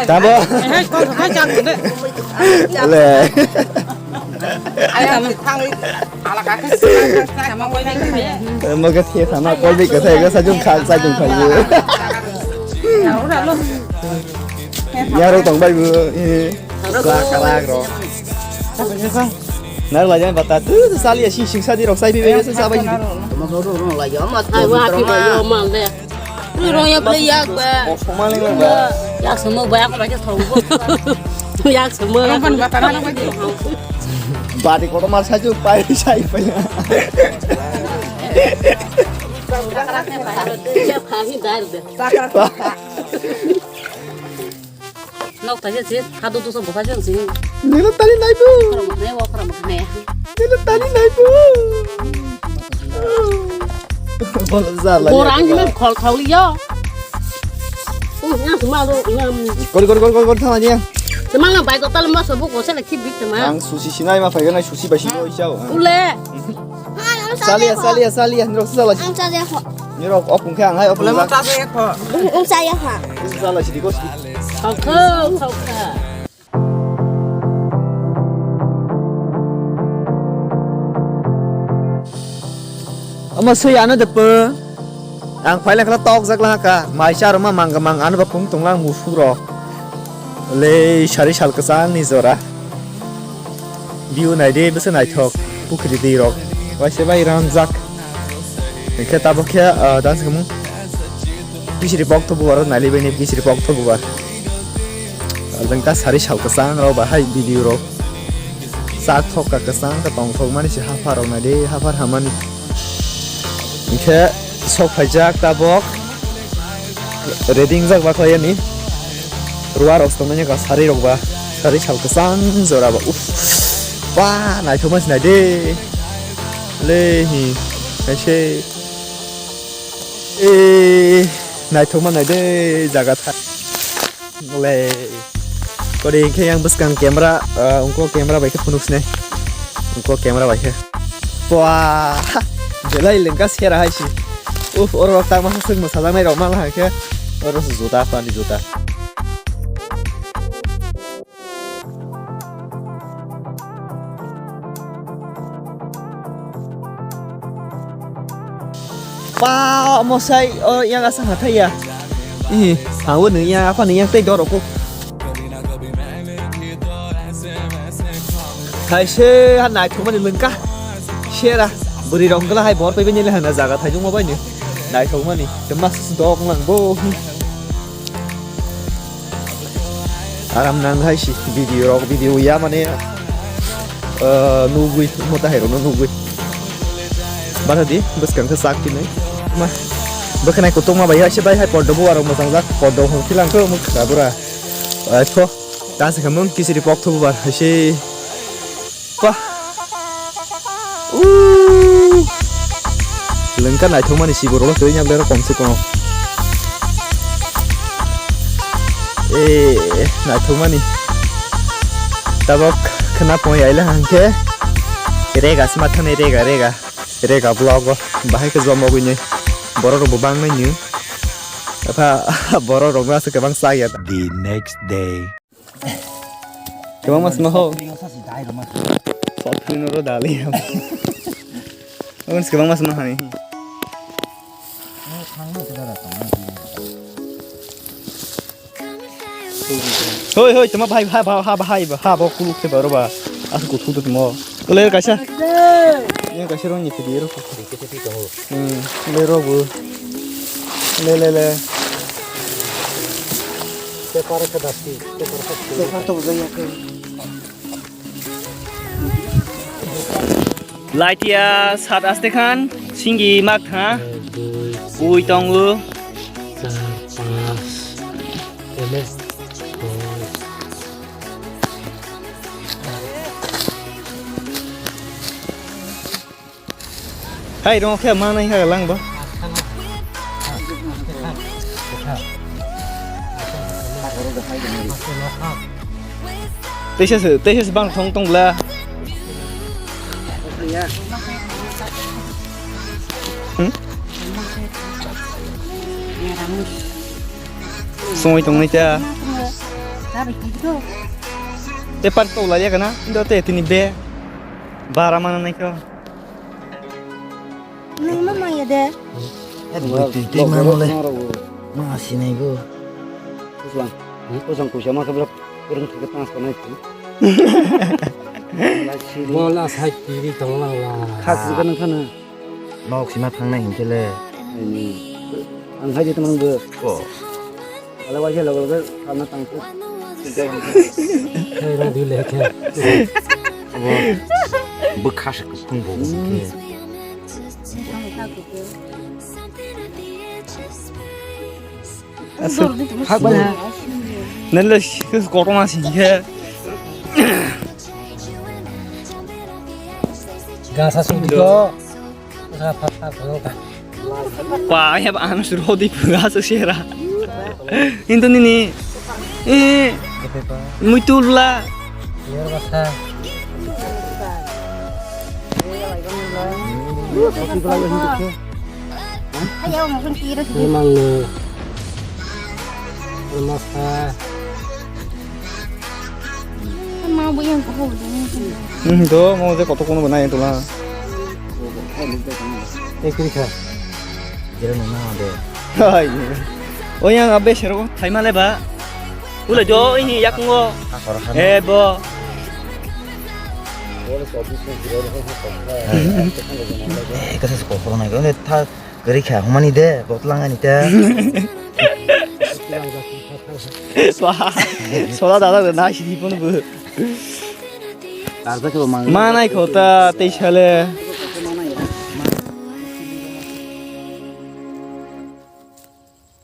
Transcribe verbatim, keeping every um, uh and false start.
Tamo? Hai, kok, hai, chak, de. Le. Ayam thang, ala kaki, sama koi nai kaya. Mo ke thia sama koi bi ka sai ka sa jung khang, sa jung khang. Ura lo. Ya ro tong bai bu. Kala, kala ro. Nar la jan bata tu, tu sali asi sing sadi rok sai bi be sa bai. Tuma ro ro la ya ma. Ai wa pi ba yo ma le. Ui, rong ya play yak ba. Yak semua ba, aku raja tahu. Yak semua. Rong pan bata na ba. Bari kotor mar saja pai sai pai. Yak kami dar de. Nok ta je je, hadu duso bosa je sing. Nila tali nai bu. Khorang ne, wa khorang ne. Nila tali nai bu. Bol za la. Borang ni khol khol yo. Uh, yang semua tu, yang. Kori, kori, kori, kori, kori, thama dia. Semua lah baik kota lemah sebuk kau saya lagi bik teman. Ang susi sinai ma phai ganai susi basi yo isau. Ule. Salia, salia, salia, nirok sala. Ang salia kho. Nirok ok kungkhe ang hai ok. Ule mo kungkhe. Salia kho. Ang salia kho. Sala sidi kos. Kho kho kho. Omo sui ano de pe. Ang phaileng khala tok jak lang ka. Mai cha roma mang mang ano ba pung tong lang musuk rok. Le sari sal kwchang ni jora. View nai de bese naithok. Pukhri di rok. Waise bai ram jak. Hingke tabok khe, ah, dance kamo. Kisiri pok to bubar nai le bai ni kisiri pok to bubar. Jeng ka sari sal kwchang rok ba hai video rok. Sak thok ka kwchang ka tong thok mani se haphar rok nai de haphar hamani. Hingke sok phaijak tabok. Ready wngjak ba khlai yani. Ruwa rok tong nai ka sari rok ba. Sari sal kwchang jora ba. Uff. Ba naithok ma se nai de. Le hi. Nai se. E naithok ma nai de jaga tha. Le. Kori khe yang bwskang camera, ah, ungko camera bai khe phunuk sinai. Ungko camera bai khe. Pua! Belai lengka sera hai si. Uf, oro rok tangma swk mwsajak nai rok ma khe. Oro se juta, pani juta. Pa, omo sai, o, yang asang hathai ya. Ih, hawo nung yang, apa nung yang tei dorok ko. Hai se, ha naithok mani lengka. Sera, bwrwi rok wngla hai bor paibai nile hana jaga thaijwngma bai ni. Naithok mani, tei mas dok lang bo. Aram nang hai si video rok, video ya mane, eh, nugui, mota hai rok no nugui. Bana di, bwskang khe sak tinai. Ma, bwkhanai kutung ma bai hai se bai hai poddo bu arok mwchang jak, poddo hong philang khe muk kha bura. Ai pho, ta se khamung kisiri pok thubu bar hai se. Pah. Uuh. Lengka naithokmani si borok twi nya blerok kom se kom. Eh, naithokmani. Tabok khna poi aila hangkhe. Rega sima thani rega, rega. Rega vlog o. Bahai khe jomogwi ni. Borok rok bo bang nai ni. Epha borok rok no aswk kwbang sa ya. The next day. Kwbangma sima ho. Sot philino ro dali. Ogon kwbangma sima hani. Hoi, hoi, tama bhai, ha, ha, ha, bhai, ha, bo kuluk se baro ba. Aku kuthuk tu mo. Kole kaisa. Yang kaisa rong ni video ro. Hmm, le ro bu. Le, le, le. Paper to bujai ya ke. Laitia sat aste khan, singi mak tha. Ui tongo. Hai, rong khe manai ha lang ba. Teisa se, teisa se bang thong tong bla. Hmm? Songwi tong nai ta. Paper to la ya kana? Indo te tini be. Bara mana nai ko. Nang ma maya de. Eh, bui tui tui ma mole. Ma sinai go. Kusang. Kusang kusa ma kebra kereng thik tang sanai tu. Bola sai tiri tong lang la. Khas kana kana. Nok sima thangnai hinkhe le. Ang hai de tamang go. Ko. Ala waisa logo logo kana tang tu. Hey, na dile khe. Bo bwkha se kutung bo khe. Aswk. Nang le kotorma sing khe. Gasa sudi ko. Gasa phat phat ko ka. Wa, ya ba anu suro di pura se sera. Hintu nini. Eh. Muitu la. Yor basa. Memang ni. Masa. Hmm, do, mo je koto kono nai tola. Ekri kha. Jere no na de. Hai. O yang abe sero thaima le ba. Ule jo ini yakungo. Hakor kha. Eh, bo. Eh, kasa se kokoro nai. Ule tha gari kha humani de, botlang ani ta. Swa. Sola dada na sidi pun bu. Tarda ke mang. Manai khota tei sale.